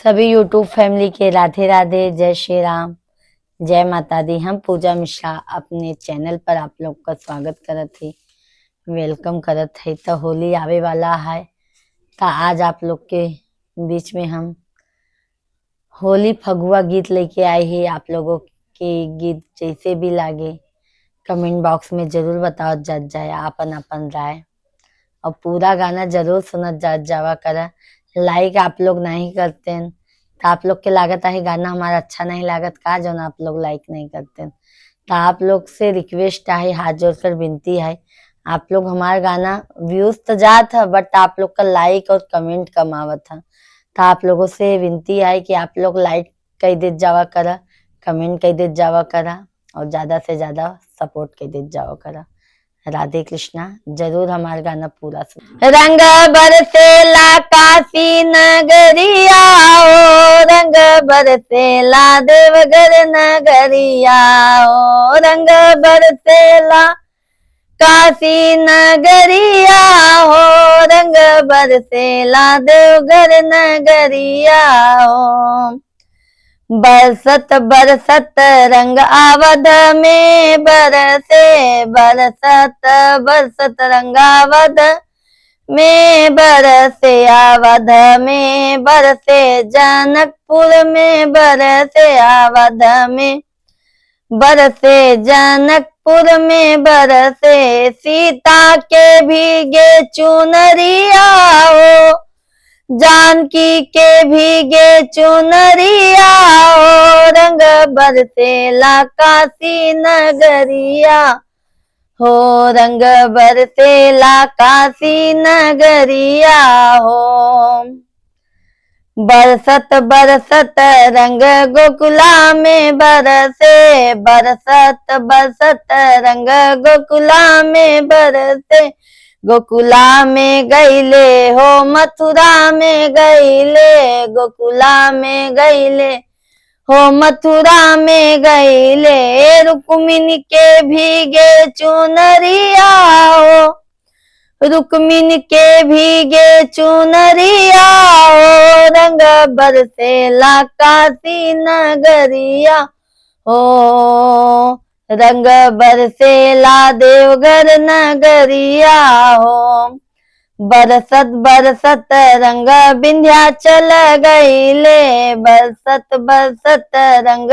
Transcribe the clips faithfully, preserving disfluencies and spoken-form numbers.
सभी YouTube family के राधे राधे, जय श्री राम, जय माता दी। हम पूजा मिश्रा अपने channel पर आप लोग का स्वागत करत ही, welcome करत ही। तो होली आवे वाला है, तो आज आप लोग के बीच में हम होली फगुआ गीत लेके आए ही। आप लोगों के गीत जैसे भी लागे, comment box में जरूर बतावत जात जाए आपन आपन राय, और पूरा गाना जरूर सुनत जात जावा करा। Like आप लोग नहीं करतेन, तो आप लोग के लागत आहे गाना हमारा अच्छा नहीं लागत का, जौन आप लोग like नहीं करतेन। तो आप लोग से request आहे, हाथ जोड़कर विनती है, आप लोग हमार गाना views तो जात है, but आप लोग का like और comment कम आवत है। तो आप लोगों से विनती है कि आप लोग like कई देत जावा करा, comment कई देत जावा करा और ज्यादा से ज्यादा support कई देत जावा करा। राधे कृष्णा। जरूर हमार गाना पूरा सुन। रंग बरसेला काशी नगरिया हो, रंग बरसेला देवघर नगरिया हो, रंग बरसेला काशी नगरिया हो, रंग बरसेला देवघर नगरिया हो। बरसत बरसत रंग अवध में बरसे, बरसत बरसत रंग अवध में बरसे, अवध में बरसे, जनकपुर में बरसे, अवध में बरसे, जनकपुर में बरसे। सीता के भीगे चुनरिया हो, जानकी के भीगे चुनरिया हो, रंग बरसेला काशी नगरिया हो, रंग बरसेला काशी नगरिया हो। बरसत बरसत रंग गोकुला में बरसे, बरसत बरसत रंग गोकुला में बरसे, गोकुला में गईले हो, मथुरा में गईले, गोकुला में गईले हो, मथुरा में गईले। रुक्मिणी के भीगे चुनरिया हो, रुक्मिणी के भीगे चुनरिया हो, रंग बरसेला काशी नगरिया हो, रंग बरसेला देवघर नगरिया हो। बरसत बरसत रंग विंध्याचल गईले, बरसत बरसत रंग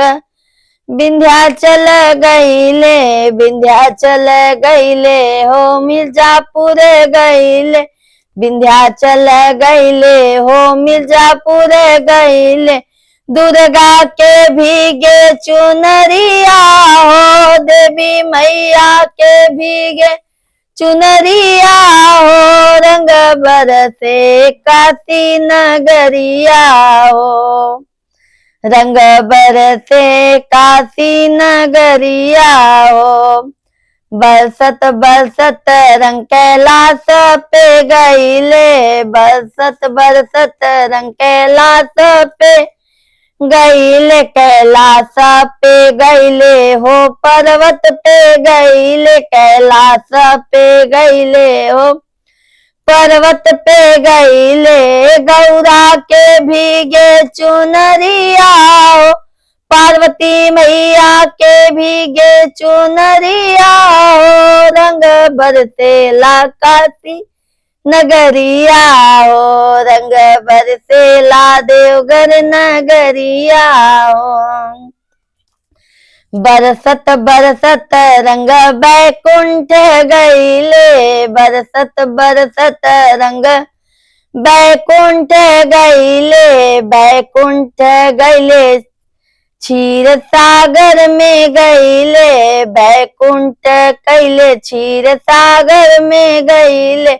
विंध्याचल गईले, विंध्याचल गईले हो, मिर्जापुर गईले, विंध्याचल गईले हो, मिर्जापुर गईले। दुर्गा के भीगे चुनरिया हो, देवी मैया के भीगे चुनरिया हो, रंग बरसे काशी नगरिया हो, रंग बरसे काशी नगरिया हो। बरसत बरसत रंग कैलाश पे गईले, बरसत बरसत रंग कैलाश पे गईले, कैलाश पे गईले हो, पर्वत पे गईले, कैलाश पे गईले हो, पर्वत पे गईले। गौरा के भीगे चुनरिया हो, पार्वती मैया के भीगे चुनरिया हो, रंग बरसेला काशी नगरिया हो, रंग बरसेला देवघर नगरिया हो। बरसत बरसत रंग बैकुंठ गईले, बरसत बरसत रंग बैकुंठ गईले, बैकुंठ गईले। क्षीर सागर में गईले, बैकुंठ कईले, क्षीर सागर में गईले।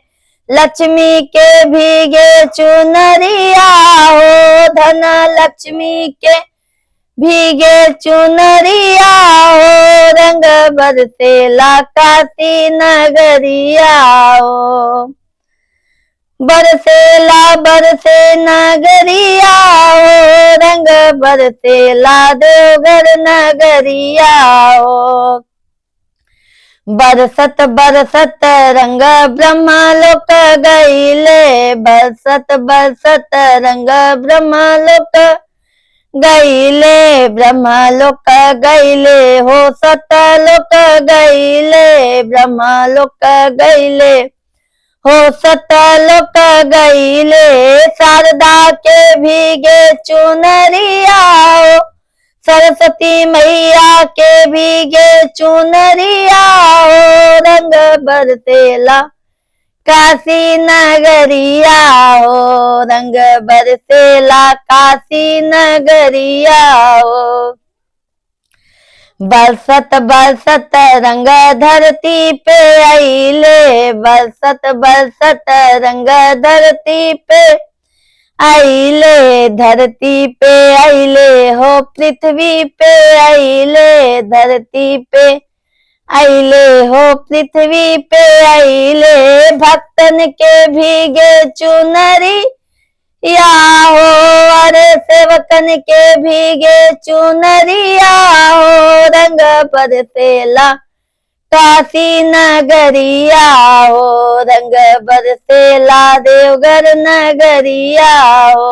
लक्ष्मी के भीगे चुनरिया हो, धन लक्ष्मी के भीगे चुनरिया हो, रंग बरसेला काशी नगरिया हो। बरसेला बरसे नगरिया हो, रंग बरसेला देवघर नगरिया हो। बरसत बरसत रंग ब्रह्मा लोक गईले, बरसत बरसत रंग ब्रह्मा लोक गईले, ब्रह्मा लोक गईले हो, सत लोक गईले, ब्रह्मा लोक गईले हो, सत लोक गईले। शारदा के भीगे चुनरिया हो, सरस्वती मैया के भीगे चुनरिया हो, रंग बरसेला काशी नगरिया हो, रंग बरसेला काशी नगरिया हो। बरसत बरसत रंग धरती पे अइले, बरसत बरसत रंग धरती पे अइले, धरती पे अइले हो, पृथ्वी पे अइले, धरती पे अइले हो, पृथ्वी पे अइले। भक्तन के भीगे चुनरिया हो, अरे सेवकन के भीगे चुनरिया हो, रंग बरसेला काशी नगरिया हो, रंग बरसेला देवघर नगरिया हो।